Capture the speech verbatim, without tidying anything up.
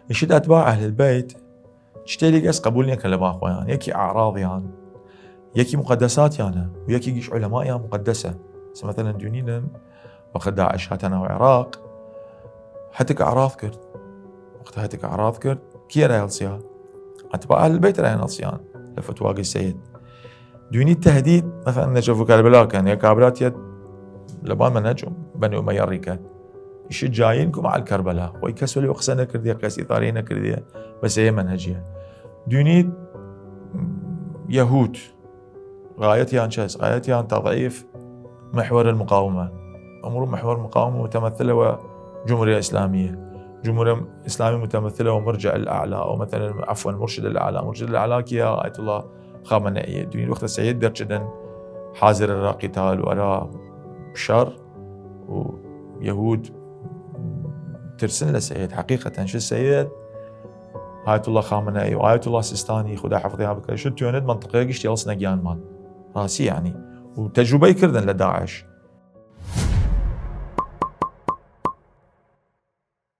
ئیشید ئەتباع ئەهل بەیت چتێلیگ ئەس قەبوول نیەکەن لەبان خوەیان، یەکی ئەعراضیان، یەکی مقەدەساتیانە و یەکیگیش علەمائیان مقەدەسە. سە مەسەلەن دونینن وەخت داعش هاتە ناو عراق، هەتک ئەعراض کرد. وەخت هەتک ئەعراض کرد، کیە رای هەڵسیا؟ ئەتباع ئەهل بەیت رایان هەڵسیان لە فتواگەی سەید. دونی تەهدید، مەسەلەن، نەجەف و کەربەلا کەن، یا کابرا تیەت لەبان مەنهەج بەنی ئومەیە ڕیکەت. ئیشی جاین کو مع الکەربەلا. وەی کەس وەلی قسە نەکردیە، کەس ئیتارەی نەکردیە، بەس ئەیە مەنهەجیە. دونی یەهود، غایەتیان چەس؟ غایەتیان تضعیف محور المقاومة. ئمڕوو محور المقاومة متمثلە وە جمهوریە ئیسلامیە. جمهوریە ئیسلامی متمثلە وە مرجع الاعلی، ئەو مەسەلەن، عفوا، مرشد الاعلی. مرشد الاعلی کیە؟ ئایەتوڵا خامنەئیە. دونی وەختە سەید دەرچدن حاضر ئەرا قیتال و ئەرا شەڕ و یەهود ترسن لە سەید. حەقیقەتەن شت سەید ئایەتوڵا خامنەئی و ئایەتوڵا سیستانی، خودا حەفظیان بکە، شت توێنێت منطقەیە گشتی هەڵس نەگیانمان. ڕاستی یعنی. و تەجروبەی کردن لە داعش.